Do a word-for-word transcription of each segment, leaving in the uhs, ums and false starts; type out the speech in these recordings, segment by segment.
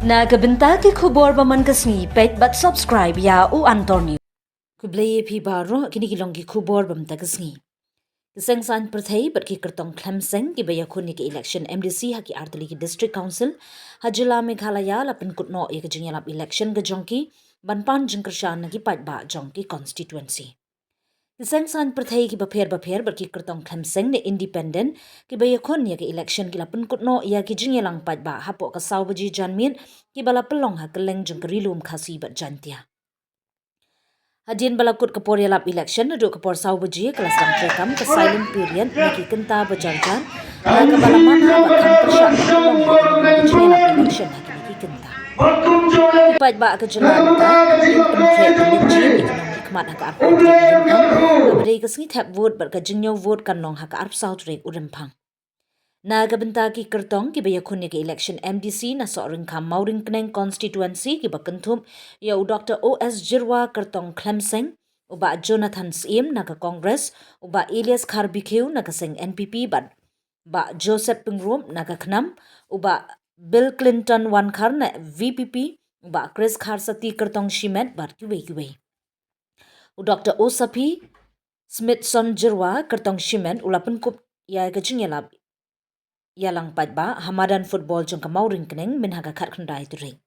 Na ka bynta ki khubor ba man ka sngi, peit bad subscribe ïa U Antor News. Khublei ïa phi baroh, kine ki long ki khubor ba mynta ka sngi. Ki seng saiñ pyrthei bad ki kyrtong khlem seng kiba ïakhun ïa ka election M D C ha ki artylli ki District Council ha jylla Meghalaya la pynkut noh ïa ka jingïalap election ka jong ki ban pan jingkyrshan na ki paidbah jong ki constituency. Ki seng saiñ pyrthei kiba pher bapher bad ki kyrtong khlem seng ne independent kiba ïakhun ïa ka election ki la pynkut noh ïa ki jingïalang paidbah hapoh ka saw baje janmiet kiba la pynlong ha kylleng jong ka Ri Lum Khasi bad Jaintia. Hadien ba la kut ka por ïalap election naduh ka por saw baje ka la sdang treikam ka silent period na ki kynta ba jar jar ha kaba la mana bad khang pyrshah ban pynlong ïa ka jingïalap election ha kine ki kynta. Ki paidbah ka jylla mynta ki pyntrei pynleit jied ïa ki nongmihkhmat ha ka arphew tarik u Rymphang, kaba dei ka sngi thep vote bad ka jingñiew vote kan long ha ka arphew saw tarik u Rymphang. Na ka bynta ki kyrtong kiba ïakhun ïa ka election M D C na Sohryngkham Mawryngkneng constituency kiba kynthup ïa u Doctor O S Jyrwa kyrtong khlem seng, u Bah Jonathan Syiem na ka Congress, u Bah Elias Kharbikiew na ka seng N P P bad Bah Joseph Pyngrope na ka KHNAM, u Bah Bill Clinton Wankhar na V P P, u Bah Chris Kharsati kyrtong shimet bad kiwei kiwei. U Doctor Osaphi Smithson Jyrwa kyrtong shimet u la pynkup ïa ka jingïalap ïalang paidbah ha madan football jong ka Mawryngkneng mynha ka khatkhyndai tarik.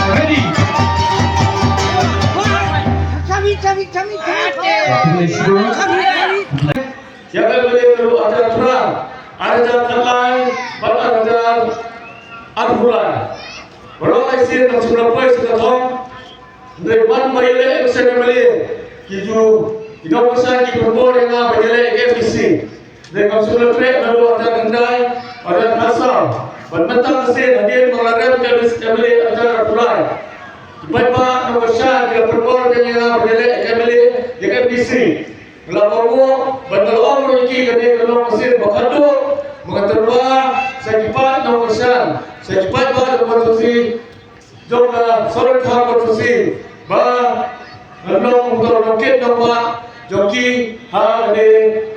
Ready? Kami, kami, kami, kami. Ïa ka M L A naduh arhajar arphew lai, arhajar khatlai bad arhajar arphew lai. Baroh lai sien nang sngewbha poi sngewbha thong. Hynrei ban ba ïaleh election M L A ki ju, ki nongkyrshan ki pynbor ïa nga ban ïaleh ka M D C. Hynrei ngam sngewbha treh naduh arhajar khyndai, arhajar khatsaw. Bad mynta ka sien hadien ba nga la rem ka M L A arhajar arphew lai, ki paidbah nongkyrshan ki la pynbor ïa nga ban ïaleh ka M L A, ïa ka M D C. Nga la ong ruh, bad nga la ong ruh ïa ki kane ka long ka sien ba khatduh ba nga tyrwa sa ki paid nongkyrshan, sa ki paidbah jong ka constituency jong ka Sohryngkham constituency ba ngan long uta u nongkit nongbah jong ki ha kane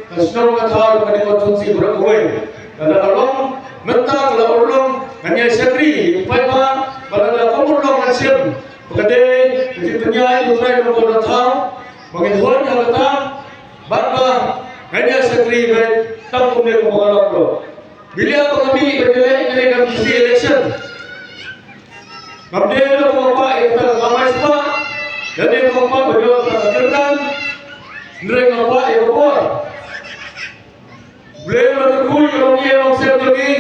ka shnong ka thaw jong kane ka constituency baroh kawei. Lada ka long mynta ka la urlong ngan ïa shakri ïa ki paidbah, ba lada kam urlong ngan shim ba ka dei ka jingpynïaid u trai nongkit nongthaw. Ba ngin huid ha kata bad ba ngan ïa shakri beit tang kumne kumba nga long ruh. Bilia ba nga mih ban ïaleh kane ka M D C election, ngam dei ruh ba nga pah ïa kata ka kamai spah, lane ba nga pah ban ïoh kata ka kyrdan. Hynrei nga kwah ïa ka por. Blei ba kyrkhu ïa ka longïing longsem jong ngi.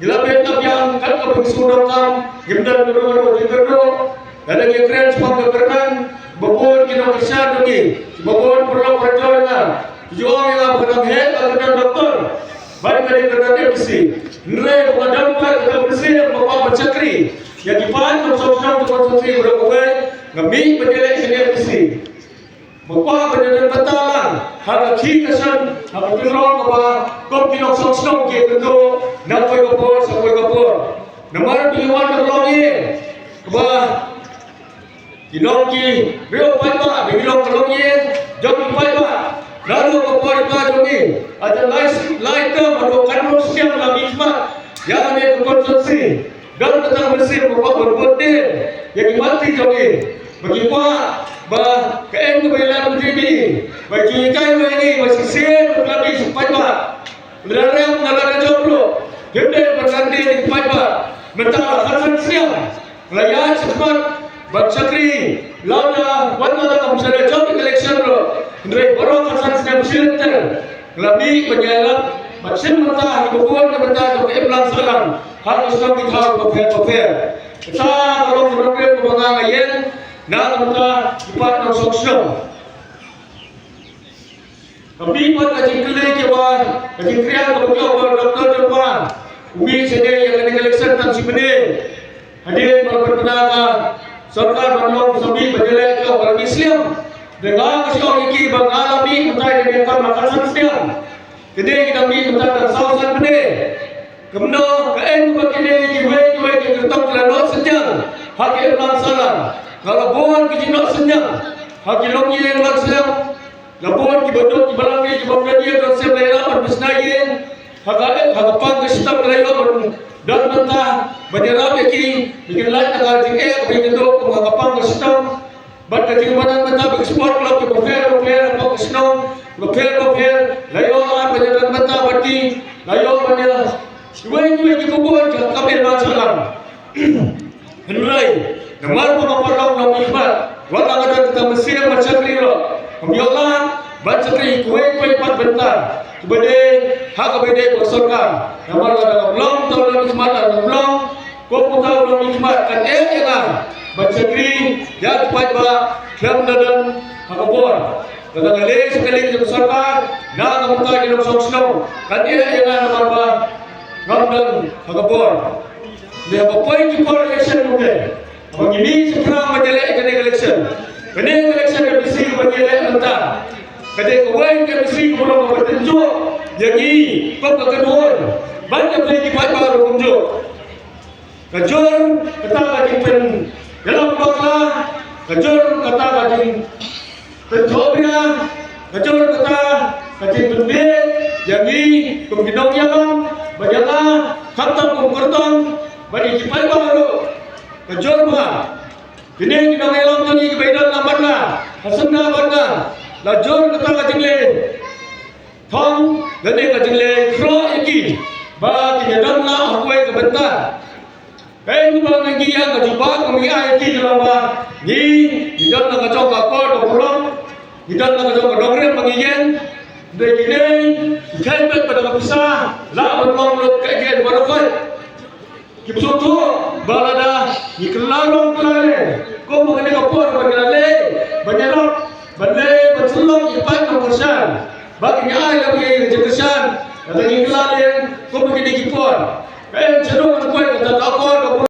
Ngi la peit la biang kat kaba ngi shu donkam, ngim don ruh ruh jingkyrduh. Lada ngi kren shaphang ka kyrdan, ba bun ki nongkyrshan jong ngi, ba bun paralok parajor jong nga, ki ju ong ïa nga ba ka dang heh ba ka don doktor, bad ka dei ka don M D C. Hynrei ba ka don pat ka don M D C, ba kwah ban shakri ïa ki paid nongshong shnong jong ka konstituensi ba don kawei, nga mih ban ïaleh ïa ka M D C. Ba kwah ban ïadon bynta lang ha ka khih ka shan, ha ka pynrong kaba kum ki nongshong shnong ki kynduh na kawei ka por sha kawei ka por. Namar ba ngi wan da ka longïing kaba ki long ki briew paidbah, ba ngi long ka longïing jong ki paidbah. Naduh ka por i pa jong ngi, ha ka lai lai term haduh ka rung snem la mih khmat ïa kane ka konstituensi. Don kata ka mynsiem ba kwah ban bud dien ïa ki mati jong ngi, ba ki kwah ba kaei kaba ïalam jingim, ba ki hikai ïa ngi ba shisien ba la mih sha paidbah. Lada rem nga lada jop ruh, hynrei ban lade ïa ki paidbah. Mynta la khatsan snem nga la ïaid shakhmat ban shakri, lada wan lada kam shym la jop election ruh, hynrei baroh khatsan snem shilynter nga la mih ban ïalap ban shim bynta ha ki bun ki bynta jong ka imlang sahlang ha ki shnong ki thaw bapher bapher. Kata ka long ka nongrim kaba nga nga ïeng na ka bynta ki paid nongshong shnong. Ka mih pat ka jingkylli kiba, ka jingkren kaba ïoh ba Doctor Jyrwan u mih shane ïa kane ka election tang shi bnai. Hadien ba la pynbna ka sorkar ban long sa mih ban ïaleh ka ba la mih snem. Te nga nga shu ong ïa ki ba nga la mih mynta ïa kane ka kam la khatsan snem. Kine ki dang mih mynta tang saw san bnai. Kumno kaei ba kine kiwei kiwei ki kyrtong ki la noh synñiang ha ki imlang sahlang. Nga la bun ki jingnoh synñiang ha ki longïing longsem. La bun kiba duk kiba la mih kiba ym don ïing don sem la ïarap ban pynshna ïing. Ha ka, ha ka pang ka shitom la ïoh ban don bynta ban ïarap ïa ki, ba kin lait na ka jingeh ba kin duk kum ha ka pang ka shitom. Bad ka jingwan bynta ba ki sport club kiba pher ba pher ha ka pang ka shnong kiba pher ba pher la ïoh ban ïadon bynta bad ki, la ïoh ban ïa kiwei kiwei kiba bun ka kam ïa la sahlang. Hynrei namar ba nga pat long nongmihkhmat, wat la nga don kata mynsiem ban shakri ruh, ngam ïoh lad ban shakri kiwei kiwei pat bynta kiba dei ha kaba dei bad ka sorkar. Namar lada ngam long uta u nongmihkhmat, lada ngam long kum uta u nongmihkhmat, kan eh ïa nga ban shakri ïa ki paidbah khlem da don ha ka bor. Lada nga leit sha ka liang jong ka sorkar na ka bynta ki nongshong shnong, kan eh ïa nga namar ba ngam don ha ka bor. Te haba poi ki por election mynta, haba ngi mih shaphrang ban ïaleh kane ka election, kane ka election ka MDC kaba ngi ïaleh mynta, ka dei kawei ka MDC kaba long kaba tynjuh ïa ngi kum ka kynhun bad ïa phi ki paidbah ruh kumjuh. Ka jur kata ka jingpynïalam bakla, ka jur kata ka jing Te to bria, ka jur kata ka jingpynbeit ïa ngi kum ki nongïalam, bad ïa nga khamtam kum kyrtong, bad ïa ki paidbah ruh. Ka jur bha. Kine ki nongïalam jong ngi kiba ïadon lang bad nga, ha seng bad nga, la jur kata ka jingleh thong lane ka jingleh khroh ïa ki ba kin ïadon lang ha kawei ka bynta. Kaei kaba ngi ïa ka jubab ka ngi ai ki ka long ba ngi, ngi don la ka jong ka akor ka pulom, ngi don la ka jong ka nongrim ba ngi ïeng. Dei kine ki kheiñ beit ba da ka pisa la ban long lut ka ïeng ba da khoi. Ki psu tu ba lada ngi kylla long kylla leh, kum ba kane ka por ba ngi la leh, ba ngi la ban leh ban sylok ïa ki paid nongkyrshan, ba ki ngi ai la ba ngi ka jingkyrshan. Lada ngi kylla leh kum ba kine ki por, kaei shaduh ban poi kata ka akor ka pulom.